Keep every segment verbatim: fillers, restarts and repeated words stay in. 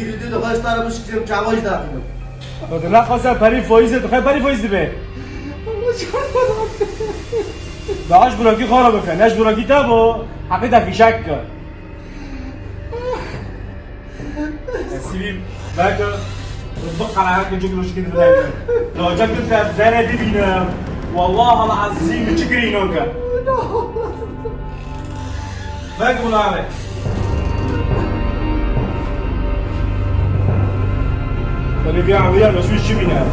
Dê dixwest tara bişikînim çawa jî daxînim. Weke neqasa perî foyîzê dixwe perî foyîz dibe. Daş burakî xwe re bike. Neş burakî te bo. Heqî te fîşek ke. Nesîbî veke. Bi qerehe kincik rojikî dibine. Locek te zere bibîne. Wallah el ezîm çi kirîno ke. Veke bû navê. Olivia, Olivia, nos vê çi bîne?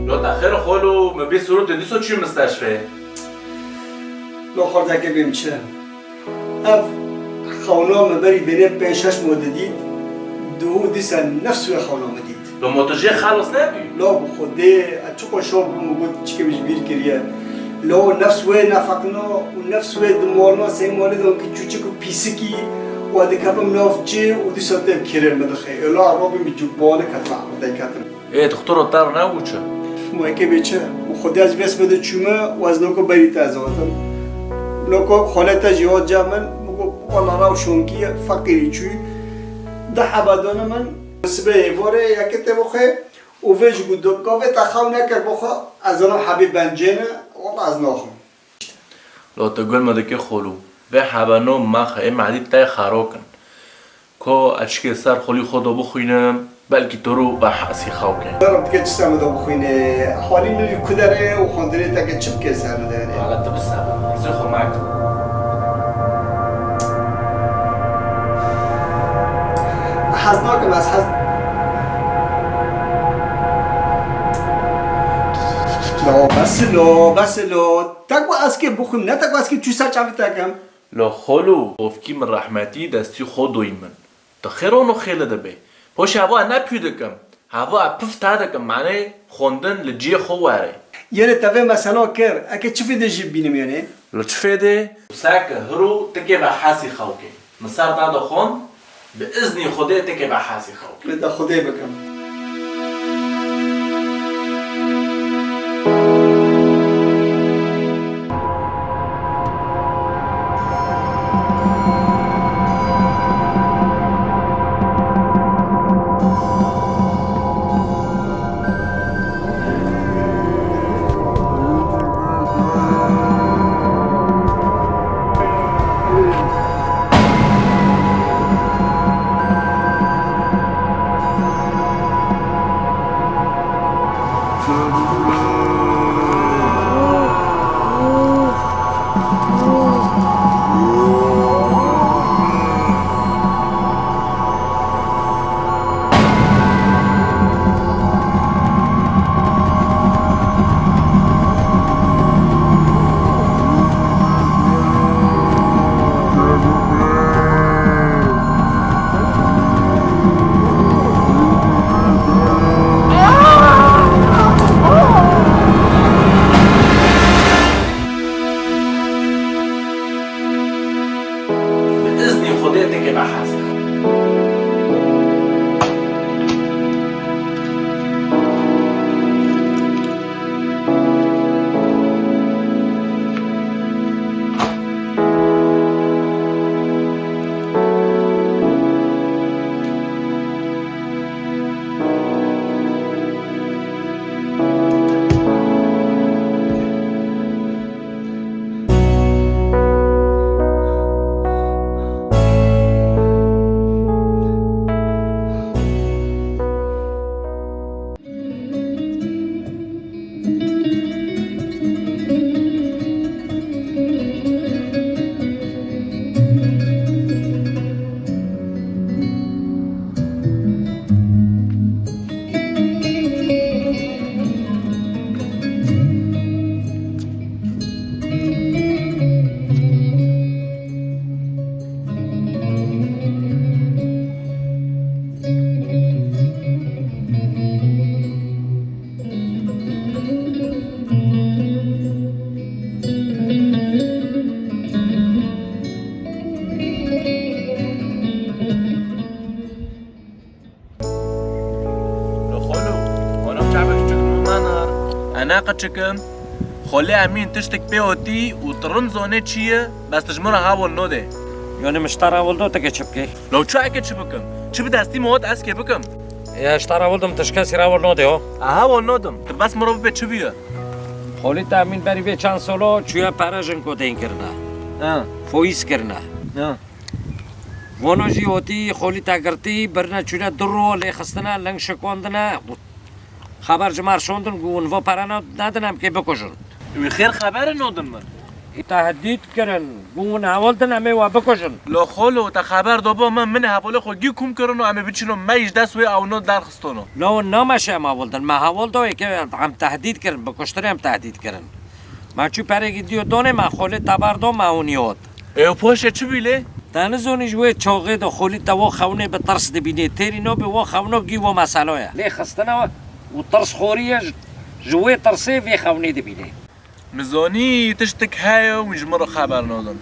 Lo te xêr xolo, me bê sirûtê dîso çû misteşfê. Lo xortekê bêm çi? Ev xewna me berî vênê pênc şeş meh didît, duhû dîsa nefs wê xewna me dît. Lo ma tu jê xelos nebû? Lo bi Xwedê, ez çiqo şo bûm û got çikim ji bîr kiriye. Lo nefs wê nefeqna û nefs wê dimolna sey malê de wekî çûçik û pîsikî û ez dikevim nav çê û dîsa tê kirê min dixê. Ê lo ez robim bi cûbane ketim, erdey ketim. Ê, dixtiro te re nebû çi? Mûyekê bê çi? Bi Xwedê ez vê sibê de çûme û ez noko berî te ez hatim. Noko xolê te jî hat cem min, min got, wela rew şonkî ye, feqîrî çûyî. Di heba dane min, sibê êvarê yekê tê bixwe û vê jî got, gavê te xew nekir bixwe, ez zanim hebê bencê ne, wela ez naxwim. Lo tu gul me dikê xolû. Vê hebeno mexe, ê medî tey xerokin. Ko ez çikê ser xolî xwe do bixwînim, belkî tu rû behesî xew ke. Derim dike çi ser min do bixwîne? Halî min li ku derê û xwendinê te ke çi bike ser min de? Wala tu bi ser, pirsê xwe meke. Ez nakim, ez hez-, Lo, bes lo, bes lo. Te ku eskê bixwim, ne te ku eskê çûsa çavî te kim. Lo xolo, kovkî min rehmetî destî xwe doyî min. Tu xêr ono xêli dibe. Poşê heva ne pî dikim. Heva pif te dikim, manê xwendin li cihê xwe were. Yenê te vê mesela kir, eke çi fêdê jî bînim yenê? Li çi fêdê? Seke hiro tikê ve hesî xewkê. Min ser te dixwend, bi iznî Xwedê tikê ve hesî xewkê. Li te Xwedê bikim. Bi iznî Xwedê tikê ve hesî. Lo xolo, oğlum çavek çik numanar. Ena qıçıkım. Xolê Emîn tiştek pê otî û tu rind zonê çi ye, bes tu ji min re hawil nodê. Yanî min ji te re hawil do, tu kê çi bikê? Lo çi eke çi bikim? Çi bi destî min hot ez kê bikim? Ya ji te re hawil dim, tu ji kesî re hawil nodê ho. Ez hawil nodim. Tu bes min re bibê çi bûye? Xolî te Emîn berî vê çend solo çûye pere jin koteyîn kirine. Ha. Foîz kirine. Ha. Vano jî hotî, xolî te girtî, birine çûne du ro lê xistine, ling şikandine. Xeber ji me re şandin, got, hûn va pere ne-, nedin, em kê bikujin. Wî xêr xeber nodin min. Tehdît kirin, got, hûn hewil din, em ê we bikujin. Lo xolo, te xeber dobo min, min ê hevalê xwe gî kom kirino, em ê biçino, me îş dest wê ew no derxistono. Lo nameşe em hewil din, me hewil do, ê ke em tehdît kirin, bi kuştinê em tehdît kirin. Me çû perekî diyo donê, me xolê te berdo, me hûnî hot. Ê, û poşê çi bî lê? Te nizonî ji wê çaxê de xolî te wa xewnê bi tirs dibînê. Têrî nabê wa xewno gî wa meselo ye. Lê xistine û tirsxorî ye, ji, ji wê tirsê vê xewnê dibînê. Min zonî tiştek heye û ji min re xeber nadin.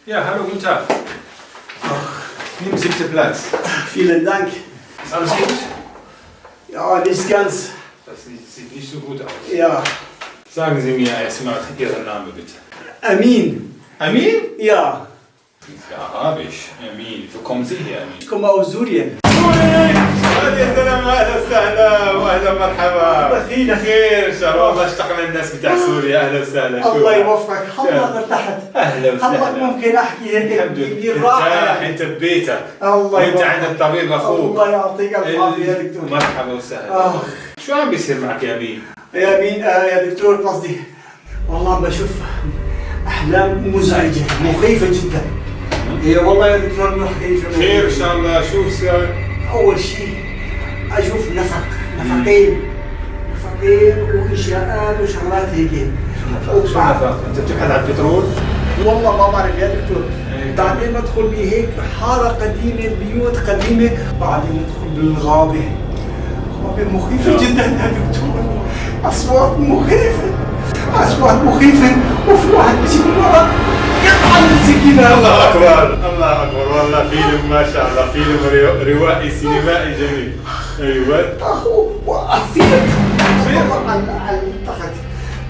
Ja, hallo, guten Tag. Ach, nehmen Sie bitte Platz. Vielen Dank. Ist alles gut? Ja, nicht ganz. Das sieht, sieht nicht so gut aus. Ja. Sagen Sie mir erstmal Ihren Namen, bitte. Amin. Amin? Ja. Ja, habe ich. Amin. Wo kommen Sie her, Amin? Ich komme aus Syrien. سوري! سوري، سلام، أهلا وسهلا، وأهلا مرحبا. بخير. خير إن شاء الله، والله اشتقنا الناس بتاع سوريا، أهلا وسهلا، شو الله يوفقك، حظك ارتحت. أهلا وسهلا. حظك ممكن أحكي هيك الحمد لله. بالراحة ارتاح، يعني. أنت ببيتك. الله وأنت يوفقك. عند الطبيب أخوك. الله يعطيك العافية يا دكتور. مرحبا وسهلا. آه. شو عم بيصير معك يا أمين؟ يا أمين، آه، يا دكتور، قصدي والله عم بشوف أحلام مزعجة، مخيفة جدًا. إيه والله يا دكتور، مخيفة، خير إن مخيفة. شاء الله، شو صار؟ أول شي أشوف نفق، نفقين، نفقين وإشاءات وشغلات هيك. شو نفق؟ شو نفق؟ أنت بتبحث عن بترول؟ والله ما بعرف يا دكتور. إيه. بعدين بدخل بهيك حارة قديمة، بيوت قديمة، بعدين بدخل بالغابة. غابة مخيفة جدًا يا دكتور. أصوات مخيفة. أصوات مخيفة. وفي واحد بيجي من ورا يطعن بالسكينة. الله أكبر، الله أكبر. والله فيلم، ما شاء الله، فيلم رو-، روائي، سينمائي جميل. أيوة. أخو، وقف فيك. فيك؟ على، على تحت.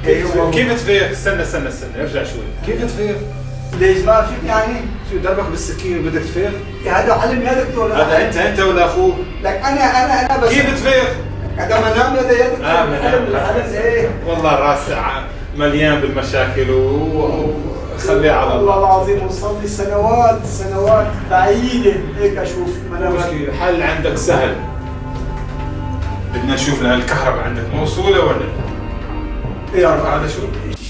كيف، كيف تفيق؟ استنى، استنى، استنى، ارجع شوي. كيف تفيق؟ ليش ما فيك يعني؟ شو، ضربك بالسكين وبدك تفيق؟ يا هذا حلم يا دكتور، هذا هذا حلم. أنت، أنت ولا أخوك؟ لك أنا، أنا، أنا بس. كيف تفيق؟ هذا منام هذا يا دكتور. آه، منام. حلم، حلم، إيه. والله راس ع-، مليان بالمشاكل و-، و-، وخليه على الله. والله العظيم وصل لي سنوات، سنوات بعيدة هيك أشوف منامات. مشكلة، الحل عندك سهل. بدنا نشوف لهالكهرباء عندك موصولة ولا لا؟ إيه، أعرف. هذا شو؟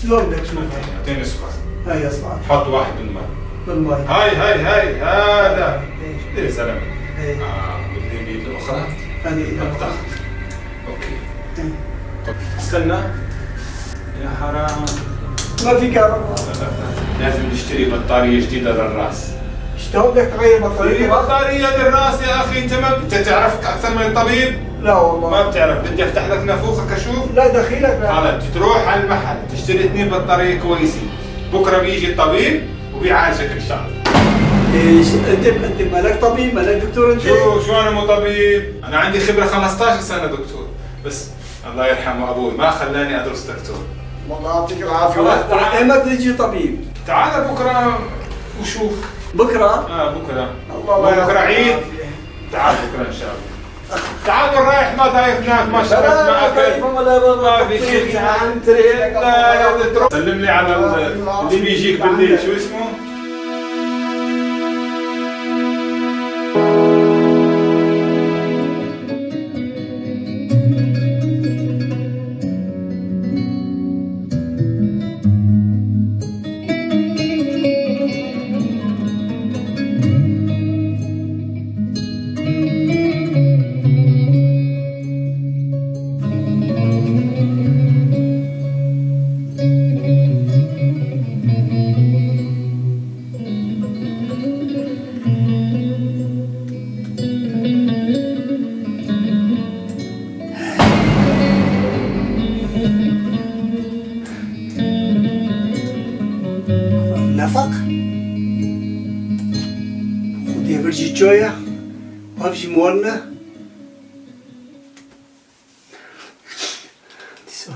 شلون بدك تشوفها؟ أعطيني إصبع. هاي إصبعك. حط واحد بالماء. بالماء. هاي، هاي، هاي، هذا. إيه. إيه، زلمة. إيه. آه، بدي اليد الأخرى. هذه اليد الأخرى. تحت. أوكي. إيه. طب، استنى. يا حرام. ما في كهرباء. لا، لا، لا. لازم نشتري بطارية جديدة للراس. شلون بدك تغير بطارية في الراس؟ بطارية للراس يا أخي، أنت ما، أنت تعرف أكثر من الطبيب؟ لا والله. ما بتعرف، بدي أفتح لك نافوخك أشوف؟ لا، دخيلك لا. خلص، تروح على المحل، تشتري اثنين بطارية كويسين. بكرة بيجي الطبيب وبيعالجك إن شاء الله. إيش؟ أنت، أنت مالك طبيب، مالك دكتور أنت؟ شو، شو أنا مو طبيب؟ أنا عندي خبرة خمستاشر سنة دكتور. بس الله يرحمه أبوي، ما خلاني أدرس دكتور. والله يعطيك العافية. خلاص، تعال. إيمتى يجي طبيب؟ تعال بكرة وشوف. بكرة؟ آه، بكرة. الله، الله بكرة يعطيك عيد. العافية. تعال بكرة إن شاء الله. تعال، وين رايح؟ ما ضايفناك، ما شربت، لا، ما لا، أكلت. لا، ما في شيء. تعال، أنت ريت، لا، لا، تترك. سلم لي على ال-، اللي بيجيك بالليل، شو اسمه؟ نفق؟ خودê vir jî ço ye, ev jî mor ne. Dîsa.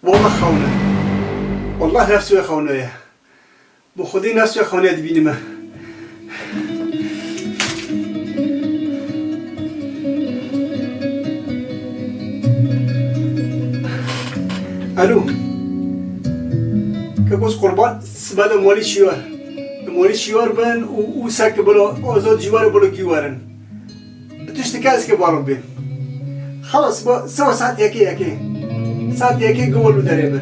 Wallah xewne. Wallah nefs wê xewne ye. Bi xwedî nefs wê xewne dibînime. Alo. Kekos Qurban, sibe li molî şiyor. Li molî şiyor bin û, û sek bilo, ozod ji we re bilo gî werin. Tiştike ez ke barom bê. Xelas, ba, sewa saet yekê, yekê. Saet yekê gi welu derê bin.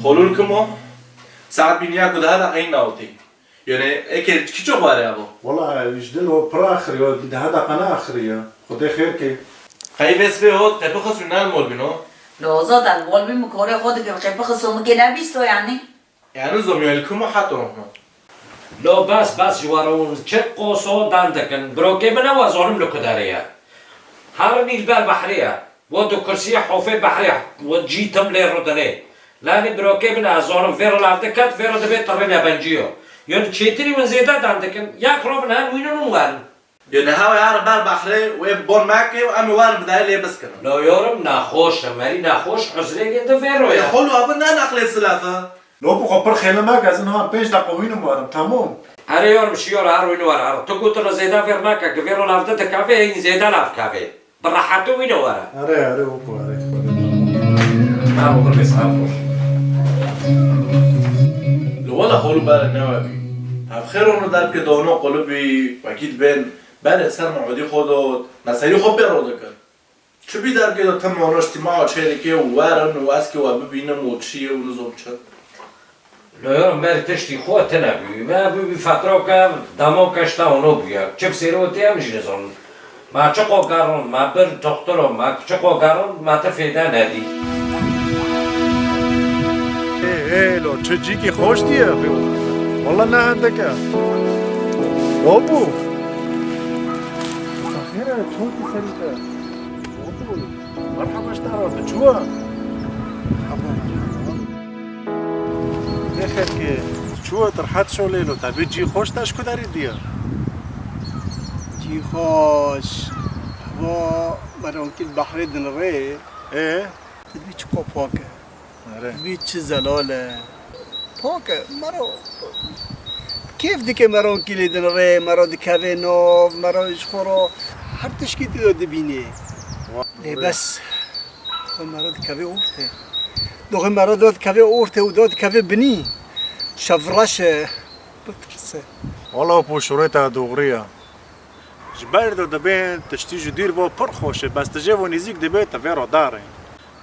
Xolûn kim o? Saet bîniya ku daha da qeyn nawtî. Yone eke çi çok var ya bu? Wala ji dil o pir axiriyo, daha da qana axiriyo. Xwedê xêr ke. Qey bes bê hot, qey bixis û nal mol bin o. Loza dal mol bin mi kore xwe dikim, qey bixis û mi ke nebîsto yani. Yani zomiyel kum hat o. Lo bes, bes ji we re hûn çi qoso dan dikin. Birokê min e, we zonim li ku derê ye. Herin î li ber behrê ye. We du kursiyê hofê behrê, we cî tim lê rûdinê. Lanî birokê min e, ez zonim vê re lav diket, vê re dibê tirê nebencî yo. Yo li çêtirî hûn zêde dan dikin. Yak robin herin wînin hûn werin. Yo niha wê herin ber behrê, wê bon meke û em ê werin bi dayê lê biskinin. Lo yorim naxoş e, merî naxoş uzrê lê di vê ro ye. Xolo abin ne neqlê silafe. Lo bu xwe pir xêli meke, ez niha pênc deqe wînim werim, temom. Erê yorim şiyor her wîn were, her tu gotin zêde vêr meke, gi vê ro lav di dikevê, hîn zêde lav kevê. Bi rehetî wîne were. Erê, erê, weko, erê. Tamam, otur, biz tamam. Li wela xolû berê newe bî. Ev xêr onu derkê dono qulibî, wekî dibên, berê ser muhudî xwe dot, meselî xwe pê ro dikir. Çi bî derkê de tim û roştî ma çêlikê û werin û ez kê we bibînim û çi yê û nizom çi. Lo yorim berî tiştî xwe tine bûyî. Me bûyî fetroke, demoke ji te hûno bûye. Çi bi sêrê û tê em jî nizonin. Ma çi qo gerin, ma bir doxtiro, ma çi qo gerin, ma ti fêde nedî. Ê, ê, lo çi cîkî xweş diye. Walla ne hendek e. Lo bû. Xêr e, çor tu serî te. Merhaba ji te re, tu çû we? Merhaba. Ê xelkê, tu çû we, tu rehet şo lê lo, te bî cî xweş te ji ku derî diye? Cî xweş. Heva meronkî li behrê dinirê. Ê? Tu dibî çi qo pak e. Erê. Vî çi zelal e. Pak e, mero kêf dike, meronkî lê dinirê, mero dikeve nav, mero ji xwe re her tişkî tu dibînê. Wa-, Lê wa-, bes, doxê mero dikeve ortê. Doxê mero da dikeve ortê û da dikeve binî. Şev reş e, bitirs e. Wala po şûrê te doğru ya. Ji ber de dibên tiştî ji dûr ve pir xweş e, bes tu jê ve nêzîk dibê tu vê re darê.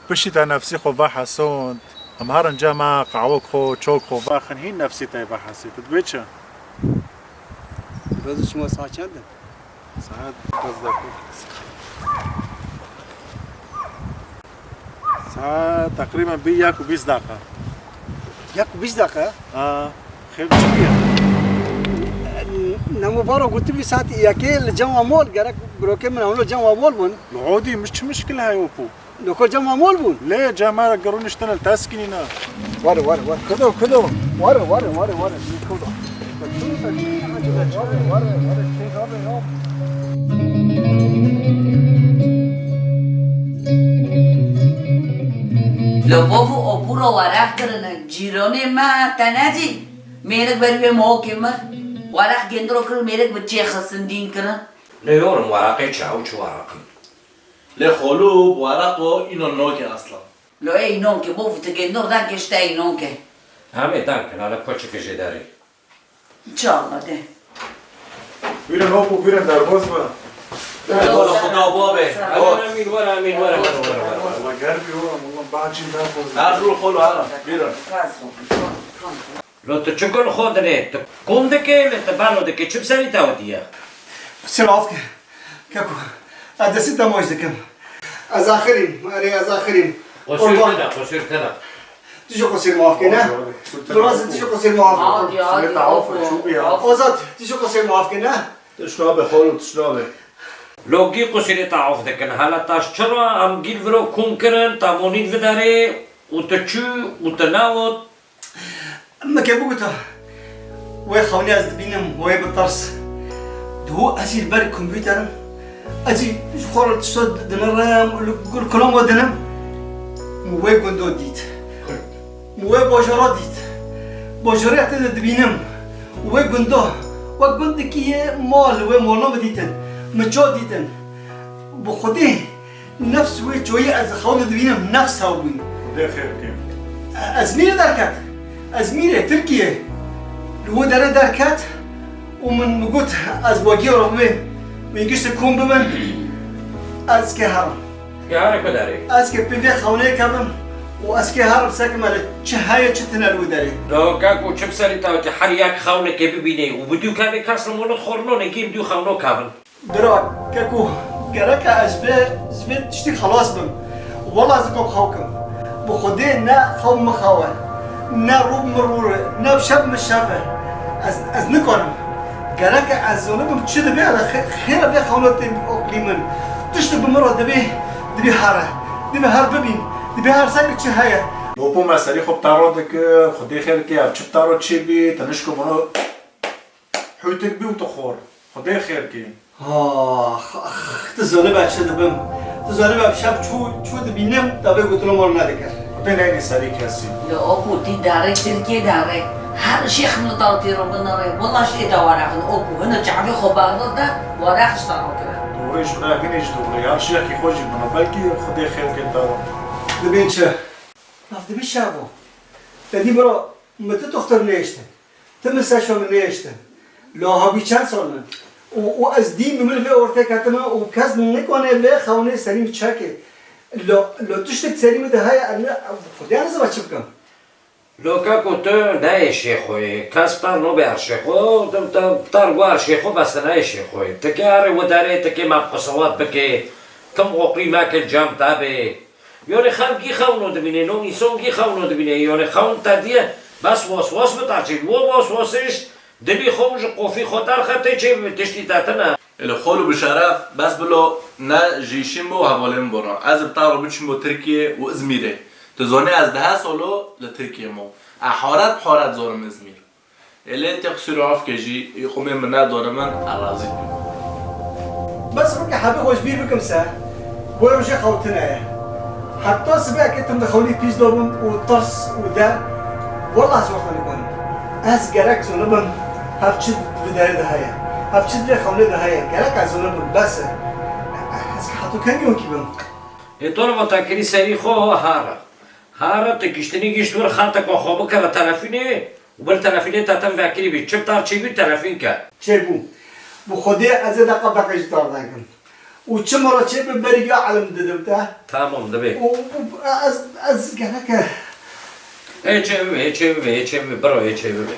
Piştî te nefsî xwe vehesond, em herin cem e, qehwek xwe, çok xwe vexin, hîn nefsî te vehesê. Tu dibê çi? Roza şima saet çend e? Saet dez deqîq. Saet teqrîben bî yek û bîst deqe. Yek û bîst deqe? Ha, xêr çi bûye? Nemo baro gotibî saet yekê li cem wa mol, gerek birokê min hewlo cem wa mol bûn. Li odî min çi mişkil heye wekû? Li ku cem wa mol bûn? Lê cem me re girûniştine li teskînî ne. Were, were, were. Kudo, kudo. Were, were, were, were. Kudo. Lo bavo, opûro weraq kirine, cîronê me te nedî? Mêrik berî wê mohokê min weraq gêndiro kirin, mêrik bi çê xistin dîn kirin. Lê yorim weraqê çi, ew çi weraq in? Lê xolû bi weraqo îno nokê aslan. Lo ê înonke, bo tu gêndor dan ke ji te înonke. Em ê dan kin, ale koçike jê derê. Çawa de. Buyurun oku, buyurun derbaz be. Eyvallah, Xuda babe. Amin, were, amin, were, were, were, were. Allah ger bi oğlum, Allah bacin derbaz be. Her dur xolo, ha, buyurun. Lo tu çi gul xwe dinê? Tu kom dikê, lê tu balo dikê, çi bi serî te û diye? Kusura afke. Keko, ez destî te maç dikim. Ez axirîm, erê ez axirîm. Qusûr Qurban. Tine, qusûr tine. Tu jî qusûr maf kene. Qusûr tine. Birazî tu jî qusûr maf kene. Adi, adi, Sulê te af, of, çû bî ya. Of. Ozad, tu jî qusûr maf kene. Tişt nabe, xolo, tişt nabe. Logî qusûrê te af dikin. Hela taş çira em gîl viro kom kirin, te monîn viderê û tu çû û tu newt. Min ke bigota, wê xewnî ez dibînim, wê bi tirs. Diho ez jî li ber kompûter im. Ez jî ji xwe re tişta dinirim, li gul kilam we dinim. Min wê gundo dît. Min wê bajara dît. Bajarê te de dibînim. Wê gundo, wek gundekî ye mal, wê malna min dîtin. Min ça dîtin. Bi Xwedê. Nefs wê çoyî ez xewn dibînim, nefs hew bûn. Xwedê xêr bike. Ez mîr derket. Ez mîrê Tirkiyê. Li wê derê derket û min, min got, ez bagiya re bibêm. Min giştî kom bibin. Ez kê herim. Kê here ku derê? Ez kê pê vê xewnê kevim û ez kê herim sekim hele çi heye çi tine li wê derê. Lo kek û çi bi serî te wekî her yek xewnekê bibînê û bi dû kevê kes li molet xornonê gîm dû xewno kevin. Bira, keko, gerek e ez ji vê, ji vê tiştî xelas bim. Wela ez dikom xew kim. Bi Xwedê ne xew min xew e, ne rû min rû e, ne şev min şev e. Ez, ez nikarim. Gerek e ez zonibim çi dibe, ez xê-, xêra vê xewna tê oqlî min. Tişt bi min re dibê, dibê here. Dibê her bibîn. Dibê her seke çi heye. Bopo me serî xwe bi te re dike, Xwedê xêr ke, ev çi bi te re çêbî, te nişko mano hûtik bî û tu xor. Xwedê xêr ke. Ax, ax, tu zanibe çi dibim. Tu zanibe bi şev çû, çû dibînim, te vê gotina min nedikir. Xwedê neyne serî kesî. Li Opo tî darê Tirkiyê darê. Her şêx min dawtê ro binirê. Wela şê te were xin Opo. Hina çavê xwe berdin te, were xişta ro kire. Doğru ji me binê ji doğru. Her şêxî xwe jî bino. Belkî Xwedê xêr ke te ro. Dibên çi? Ev dibî şev o. Te dî bira, min tu toxtir nehiştin. Ti min seşo min nêhiştin. Lo ha bî çend sal min. Û, û ez dî min vê ortê ketime û kes nikane vê xewnê serî min çekê. Lo, lo tiştek serî min de heye, ez ne, Xudiya nizanim çi bikim. Lo keko tu neyê şêxoyê, kes tar nobe er şêxo, tu, tu tar gu er şêxo bes tu neyê şêxoyê. Ti kê erê wi derê, ti kê me qisewet bikê, tim oqî mekil cem te bê. Yanî xelk gî xewno dibîne, no însan gî xewno dibîne. Yanî xewn te diye, bes waswas bi te çê. Wo waswasiş dilî xwe û ji qofî xwe derxe tê çê bibe, tiştî te tine. Elo xol û bi şeref, bes bilo ne ji îşî min bo û hevalên min bo re. Ez bi te re biçim bo Tirkiye û Izmîrê. Tu zanî ez dehe salo li Tirkiye mo. E haret haret zorim Izmîr. Ê lê tê qisûr û afkê jî, ê qumê min nedane min, ez razî dibim. Bes weke hebê xwe ji bîr bikim se, bo rojê xewtine ye. Heta sibê eke tim di xewnî pîs dobim û tirs û der, wela ez wexta nikarim. Ez gerek zonibim, hev çi di vê derê de heye, hev çi di vê xewnê de heye, gerek ez zonibim, bes e. Ez ki heto kengî wekî bim. Ê tolva te kirî serî xwe, hare. Hare, tu giştinî gişt wir, xelteka xwe bikeve telefînê, û bil telefînê te tim vekirî bî. Çi bi te çêbî telefîn ke. Çêbû. Bi Xwedê ez ê deqa deqe jî te re dengim. Û çima re çêbe berî ya elim didim te. Tamam, dibê. Û, û ez, ez gereke. Ê çêbibe, ê çêbibe, ê çêbibe, biro ê çêbibe.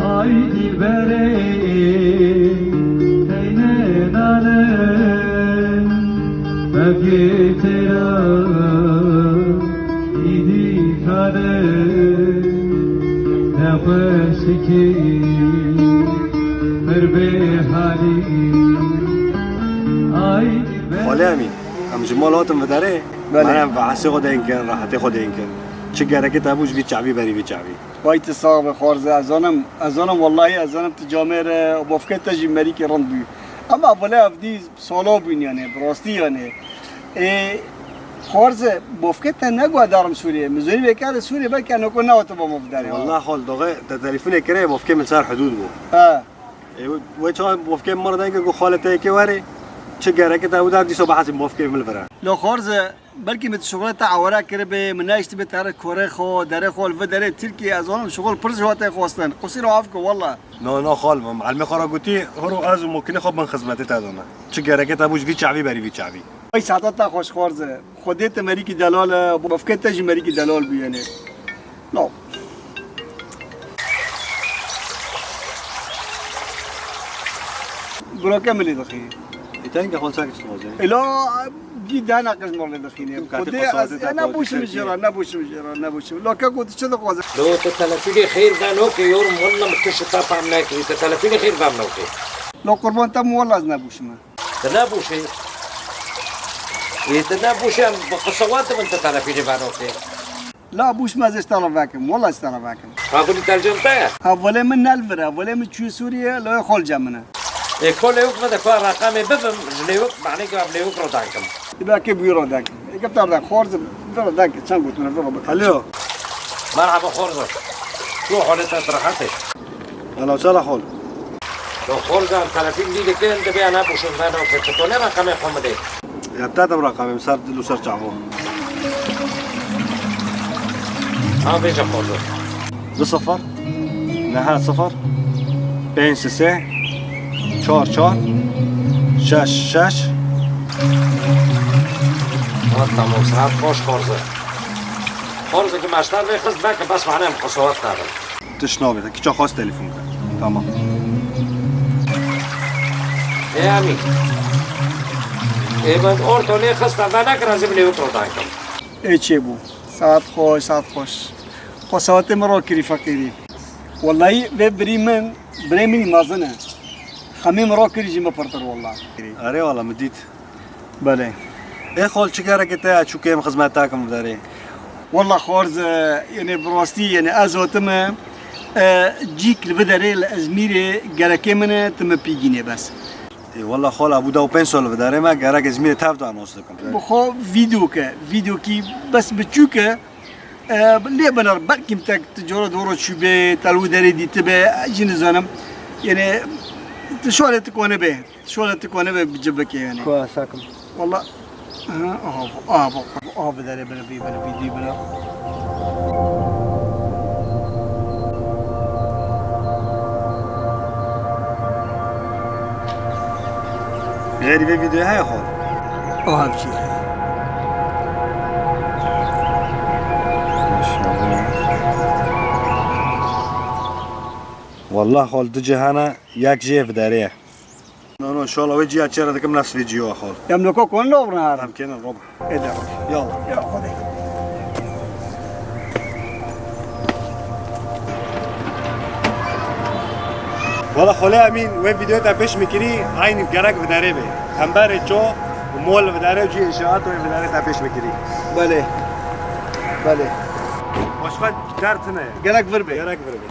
Haydî berê teyne nane, mevgê têra îdî kane, nexweşikî pir bê halî. Haydî berê. Xalê Emîn, em ji mal hatin vê derê, Belê. Em veşê xwe deyn kin, rehetê xwe deyn kin. Çi gerekê te bû ji vî çavî berî vî çavî. Vay tu sax be Xwarze, ez zanim, ez zanim wellahî ez zanim tu camêr e, bofke te jî merîkê rind bû. Ema vile ev dî salo bûn yani, bi rastî yani. Ê, Xwarze, bofke te ne guhdarim Sûriyê. Min zûrî vêkare Sûriyê belkî eno ku newate bo min bidarê. Wallah xal, doxê te telefûnê kirê, bofkê min ser hudûd bû. He. Ê, wê çawa bofkê min re dengê ku xalê te yekê were, çi gerekê te ew der dîsa behesî bofkê min li vir e. Lo Xwarze, Belkî min tu şixulê te aware kiribê, min nehiştibê te re korê xwe, derê xwe li vir derê Tirkiyê, ez zanim şixul pir ji we tê xwestin. Qusîr û af ku wela. Na, na xal, min elimê xwe re gotî, hiro ez û mokinê xwe bin xizmetê te dana. Çi gerekê te bû ji vî çavî berî vî çavî. Ay saeta te xweş Xwarze. Xwedê te merîkî delal e, bofkê te jî merîkî delal bûyene. No. Roke min lê dixî. Î te hinge xwe çak dixwaze. Elo, gî dana qizmor lê dixîne. Kim kate Xwedê qasawatê ez, te ya tawtê nebûşim kerdî. Jê re, nebûşim jê re, nebûşim. Loke ku tu çi dixwaze? Lo te telefînê xêr ve nokê yorum, walla min tişt te fam nekirî, te telefînê xêr ve nokê. Lo qurban te min, walla ez nebûşim. Te nebûşê. Ê te nebûşê, em bi qisawat dibin te telefînê ve nokê. La bûş me ez ji te re vekim, wela ji te re vekim. Ha, xwedî telcem te ye? Ha, volê min ne li vir e, volê min çûye Sûriye, lewê xolca min e. Ê, ko lêwik vede, ko reqemê bibim, ji lêwik, manê ki ev lêwik rodan kim. Ê, belkê bûyî rodan kim. Ê, giftar de, xorzim, vira danke, çend gotin, vira bik. Alo. Merhaba, xorzo. Tu holê te rehet e? Alo, çala xol. Do xol gan telefîn dî dikin, dibê ana bûşin veno ke çi tone reqemê xwe midê. Ya te de reqemê min ser dil û ser çavo. Ha, vêje xorzo. Du sifir, nehe sifir, pênc sê, çar çar, şeş şeş. Ha, tamam, saet xweş xorzo. Xorzo ki meşter vê xist belki bes mane em qisawet kabin. Tişt nabe, te kiça xwest telefon kir. Tamam. Ê Emîn. Ê min orto nê xista ve nekir, ez ê min ê wik rodan kim. Ê çêbû. Saet xweş, saet xweş. Xwe saetê min ro kirî feqîrî. Wellahî vê birî min, birê min mezin e. Xemê min ro kirî jî min pirtir wella. Erê wala min dît. Belê. Ê xol, çi gerekê te ya çûkê em xizmeta kim vê derê? Walla xorz, e, yani bi rastî, yani ez hotime, e, cîk li vê derê li Ezmîrê gerekê min e, tu min pîgînê bes. Ê walla xol, a bû da û pênc sal li vê derê me, gerek Ezmîrê tev da nos dikim. Bi xwe vîdyo ke, vîdyokî bes biçûk e, e, lê binar belkî tek tu cara dora çûbê, te li wî derê dîtibe, ez jî nizanim. Yani tu şalê tu kone be. Şöyle tu kone ve cibeke yani. Ku sakim. Valla. Ha, aha, aha, aha, aha, bir dere böyle bir, böyle bir, bir, böyle. Gayri ve video heye xol. Aha, bir şey. Maşallah. Wallah xol, di cihana yek jê vê derê ye. No, no, inşallah wê ciya çêre dikim, nas vê ciyo xol. Em li ko kon lo brin har. Em kêne rob. Ede. Yallah. Ya Xwedê. Wala xolê Emîn, wê videoyê te pêş min kirî, eynî gerek vê derê be. Hemberê ço, mol vê derê, cî inşaat wê vê derê te pêş min kirî. Belê. Belê. Başka dert ne. Gerek vir be. Gerek vir be.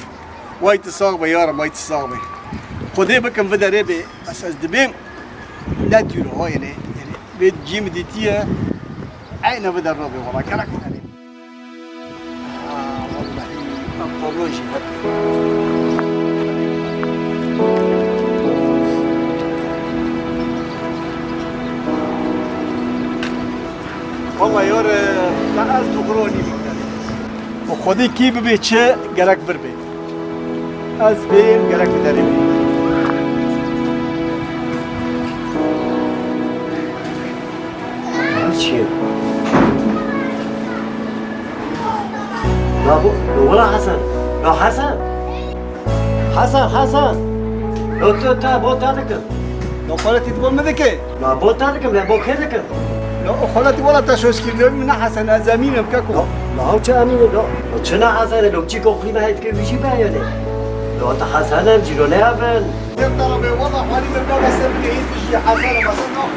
Way tu sax be yarim, way tu sax be. Xwedê bikim vê derê bê, bes ez dibêm ne dûr o, yani, yani, vê cî min dîtiye, eyne vê der nabê, wala, gerek vê derê. Ha, wallahî, ev tablo jî hep. Wallahî, yar, e, ez dixuronî. Bi Xwedê kî bibe çi gerek vir be. Ez bêm gerek bi derê bêm. Ev çi ye? Ya bu, ya wala Hasan. Ya Hasan. Hasan, Hasan. Ya tu, ta, bo ta dikim. Ya xalatî tu bo min dike. La bo ta dikim, la bo kê dikim? La o xalatî wala te şoş kir, ne min ne Hasan, ez Emîn im keko. La, la ew çi Emîn e, la, la çi ne Hasan e, la çi ko qîme heyt ke vî jî be yani. La te Hasan em cîro ne evin. Ser tara be, wala xalî me be, be ser bile hît jî Hasan e, be ser ne ko.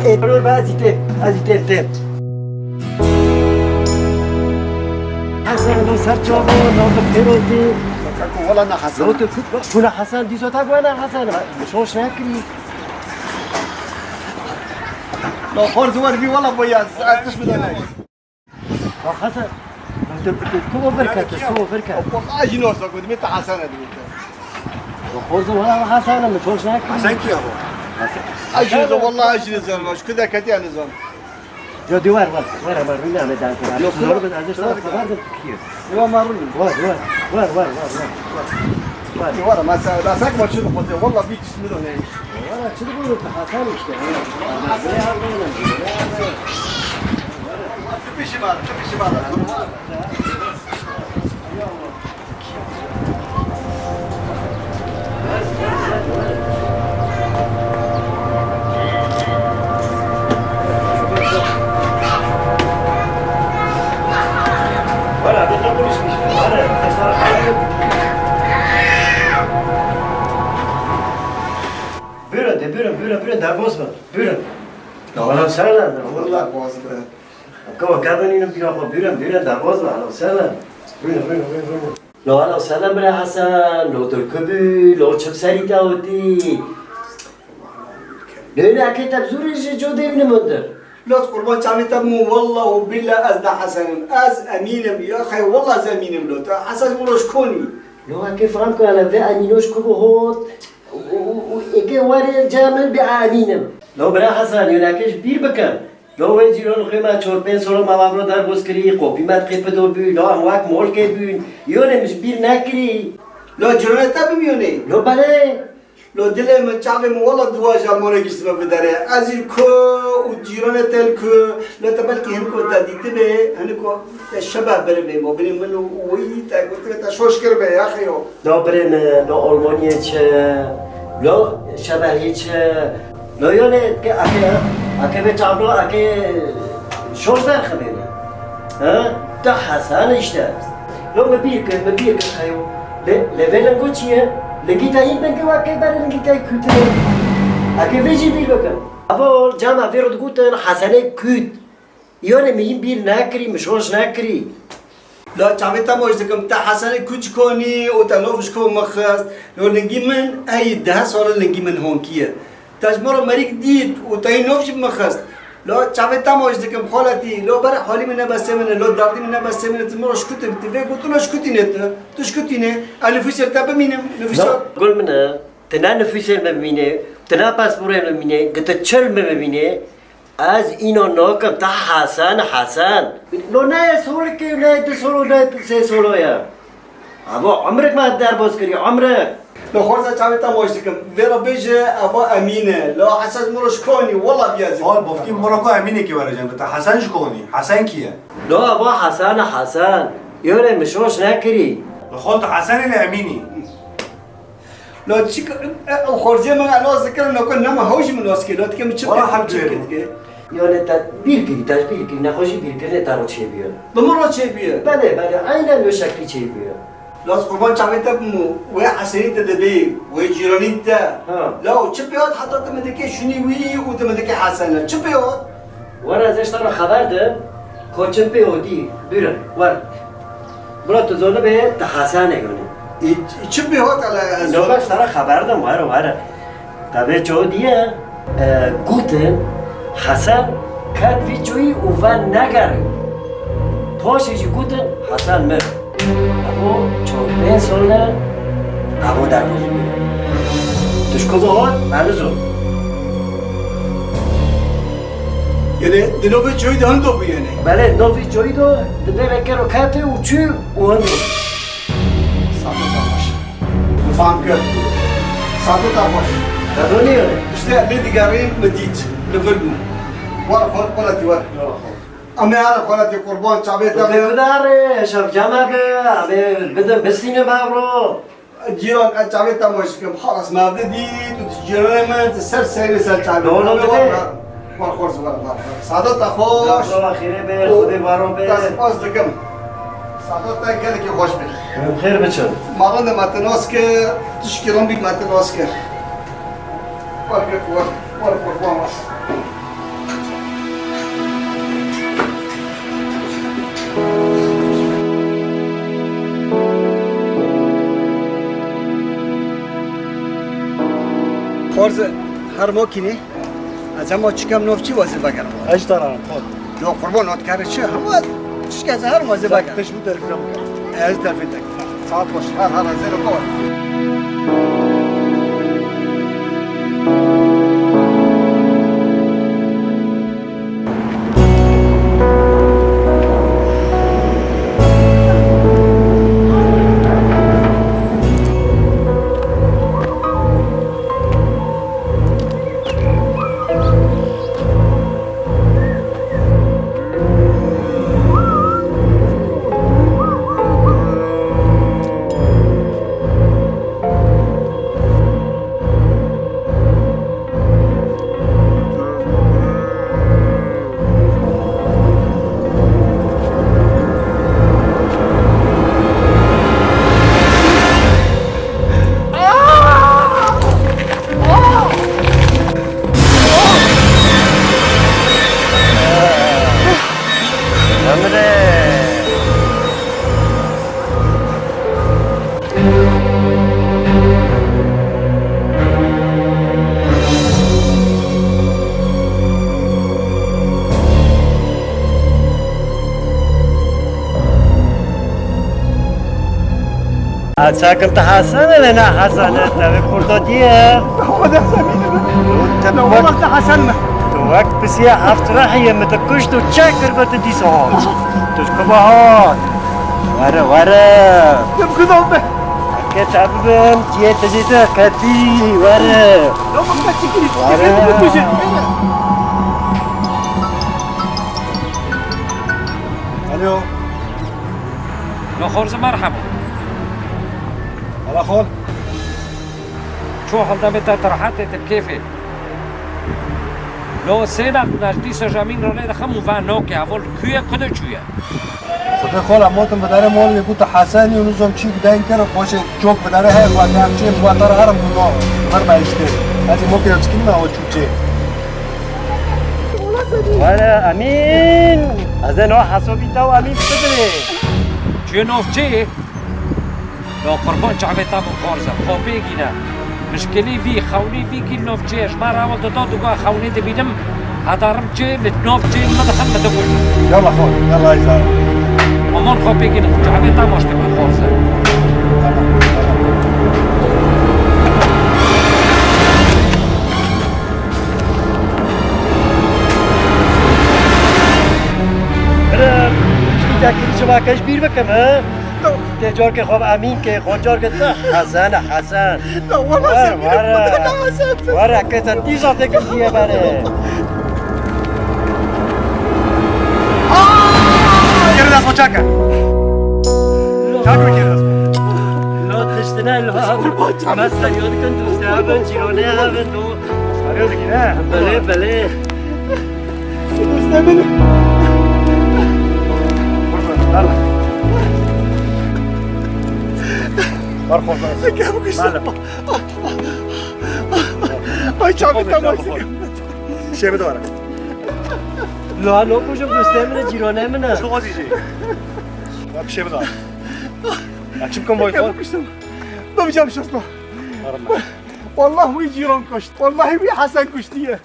E, dur be, ez î têm, ez î têm, têm. Hasan, la ser çava, la bi xêr hatî. Keko, wala ne Hasan. La tu kut, kut ne Hasan, dîsa ta ne Hasan e. Şoş ne kirî. La xorz wer bî wala bo ya, ez tişt bide ne. Bak Hasan, tu, tu, tu o ver ket, tu o ver ket. Xorz a jî norsa ku dimê te Hasan e dimê te. Xorz wala Hasan e, min toş ne. Hasan kî ya bu? Hasan. A jî nizanim, wala a jî nizanim, şu kudakati ya nizanim. Ya de wer, wer, wer, wer, rûnê me dan kira. Yok, zor bin, ez işte xeber de kî. Yok, ma rûnê. Wer, wer, wer, wer, wer, wer. Wer. Yok, wer, ma sa, la sak ma çi xwete, wala bî tişt min ne. Wala çi bu Hasan işte. Tıpışı var, tıpışı var. Buyurun, buyurun, buyurun, derbas bin. Buyurun. Ya, ahlan sehlan. Wallah, boğaz be. Ka, ka, ben yine bir kafa, buyurun, buyurun, derbas bin, ahlan sehlan. Buyurun, buyurun, buyurun, buyurun. Lo, ahlan sehlan, bira Hasan, lo, tu ku bû, lo, çi bi serî te hatî? Lê ne, eke te bi zûrê ji codê bîne min dir. Los qurban çavê te bim, wallah û billah ez ne Hesen im. Ez Emîn im. Ya xey, wallah ez Emîn im lo. Te Hesen ji min re ji konî. Lo, eke franko, hele vê Emîno ji ku bû hot? Û, û, û, eke warê cem min bê Emîn im. Lo, bira Hesen, yoneke ji bîr bikim. Lo, wê cîron xwe me çor pênc solo me vavro derbos kirî, qopî me diqê pido bû. Lo, em wek molkê bûn. Yonê min ji bîr nekirî. Lo, cîronê te bim yonê? Lo, belê. Lo dilê min, çavê min, wela duwa ji Almanya giştime bi derê. Ez jî li ku û cîranê te li ku, lo te belkî hiniko te dîtibê, hiniko te şebeh biribê, ma binê min û wî te gotibe te şoş kiribe, ya xeyo. Lo birê min, lo Almanyayê çi, lo şebehê çi, lo yonê ke ake, ake vê çavlo, ake şoş derxibê. Ha? Te Hesen işte. Lo min bîr kir, min bîr kir xeyo. Lê, lê vê lingo çi ye? Lingî te yîn bingî weke berê lingî te kûtine. Eke vê jî bîr bikim. Avo, cama vê ro digotin Hesenê kût. Yonê min yîn bîr nekirî, min şoş nekirî. La çavê te maç dikim, te Hesenê kût ji konî û te nov ji ko min xist. Lo lingî min, ey deh sal e lingî min honkî ye. Te ji min re merîk dît û te yî nov jî bi min xist. Lo çavê te maç dikim xaletî, lo ber halî min nebesê min e, lo derdî min nebesê min e, tu min re şikutî, tu vê gotin lo şikutîne tu, tu şikutîne, ez nifûsê te bimînim, nifûsa. No, gul min e, tu ne nifûsê min bimîne, tu ne pasporê min bimîne, gi tu çil min bimîne, ez îno nakim, te Hesen, Hesen. No ne ye solikê, ne ye du solo, ne ye sê solo ye. Avo, umrik me derbas kirî, umrik. Li xorza çavê te maç dikim. Vê re bêje, ava Emîn e. La Hesen ji min re ji konî, wela viya zî. Hol, bofkî min re ku Emînê kî were cem, te Hesen ji konî. Hesen kî ye? La ava Hesen e, Hesen. Yonê min şoş nekirî. Li xol tu Hesenê ne Emînî. La çi, e, e, xorzê min e nas dikirin, nakin nema hew jî min nas kir. La dike min çi Wala bike, hemdû çi yerim. Bike. Yonê te bîr kirî, te ji bîr kirî, nexweşî bîrkirinê te re çêbûye. Bi min re çêbûye? Belê, belê, eynen wê şeklî çêbûye. Las qurban çavê te bim û wê Hesenî te dibê, wê cîranî te. Ha. Law çi pê hat heta tu min dikê şûnî wî û tu min dikê Hesen e? Çi pê hat? Were ez ê ji te re xeber dim, ko çi pê hotî, bîrin, wer. Bira tu zonibê, tu Hesen e yonê. Î, çi pê hat hele ez Nokta zon- ji te re xeber dim, were, were. Te vê çawa diye, e, gotin, Hesen ket vî çûyî û venegerî. Paşê jî gotin, Hesen mir. Evo çar pênc sal ne, evo derbas bûye. Tu ji ku ve hat, ez nizon. Yanî di navê çûyî de hindo bû yanî? Belê, navê çûyî de di vê vekero ketê û çû û hindo. Saetê te xweş. Min fam kir. Saetê te xweş. Te zanî? Îşte em ê digerîn, min dît. Li vir bû. Were xwe, were tî were. Em ê here xwe tî qurban çavê te be. Gudarê, şevceme be, em ê bidin bistîne be bro. Cîran, ez çavê te maç dikim. Xalas, me evde dît û tu cîranê min, tu ser serê ser çavê. Dolo Em ê dibe. Were, were xorz, were, were. Saetê te xweş. Dawla xêrê be, Xwedê baro be. Te spas dikim. Saetê te gelekî xweş be. Em xêr biçin. Malan de me te nas kir, tişkî rin bî me te nas kir. Were, were, were, were, were. Xorze her makînê. Ez hema çikem nov çi wazî vegerim. Eş taran, xo. Yo, qurban ot kare çi? Hema çiçke ez her wazî vegerim. Peşmî telefon. Ez telefon tek. Saat baş. Her, her, zero kor. Sakin te Hesen e, ne Hesen e, te vê kurda diye. Xwedê Hesen e. Te La wek, wala te Hesen e. Tu wek pisiya heft rehiyê min te kuşt û çek kir be tu dîsa hat. Tu ji ku ve hat? Were, were. Te bi ku da be? Ke te bibim, ciyê te jî te ketî, were. Ya bim te çikî, Were. Çikî tu bikujî. Alo. Noxorze merheba. Ala xol. Ço haldemê te, te rehet ê, te bi kêfê. Lo sêna najdî sejamîn rolê de xem û va nokê avol kuye kude çûye. Xwedê xol, em motin vidare mol lê bû te Hesenî û nizom çî gidayîn kir, xweşê çok vidare heye, xwate em çê ji watar herim bû no, ver me işte. Ez ê mokê çikîn me o çû çê. Were Emîn! Ez ê no hesabî te û Emîn bidire. Çi nov çi? Ya qurban çavê te bin xorze. Xopê gîne. Mişkilî vî, xewnî vî kî nov çi? Ji me re ewil dida duga xewnî dibînim. Hadarim çi? Li nov çi? Me dixin me dikujin. Yalla xo, yalla izah. Aman xopê gîne. Çavê te maşte bin xorze. Tamam, tamam. Bira, piştî te kirî çima keş bîr bikim, he? Tê carkê xwe bi Emîn kê, xwe carkê te Hesen e, Hesen. La wala Were, sen were. Were, ke te dîsa tê kirî ye bere. Geri dest xwe çek e. Çek e geri dest xwe. Lo tiştine lo. Qurban çavê. Me ser yod kin doste hev in, cîrone hev in, lo. Arıyor dikî, he? Belê, belê. Doste min. Qurban, darla. Bar xwe, bar. Gel bu kuşa. Darla. Ay çavê te maşte. Şey bir de var. La no kujim, doste min, cîrone min e. Şu gazi şey. Ya bir şey bir daha. Ya çim kan boy Gel bu kuşum. Babacığım şaşma. Arma. Vallahi wî cîran kuşt. Vallahi wî Hesen kuştiye.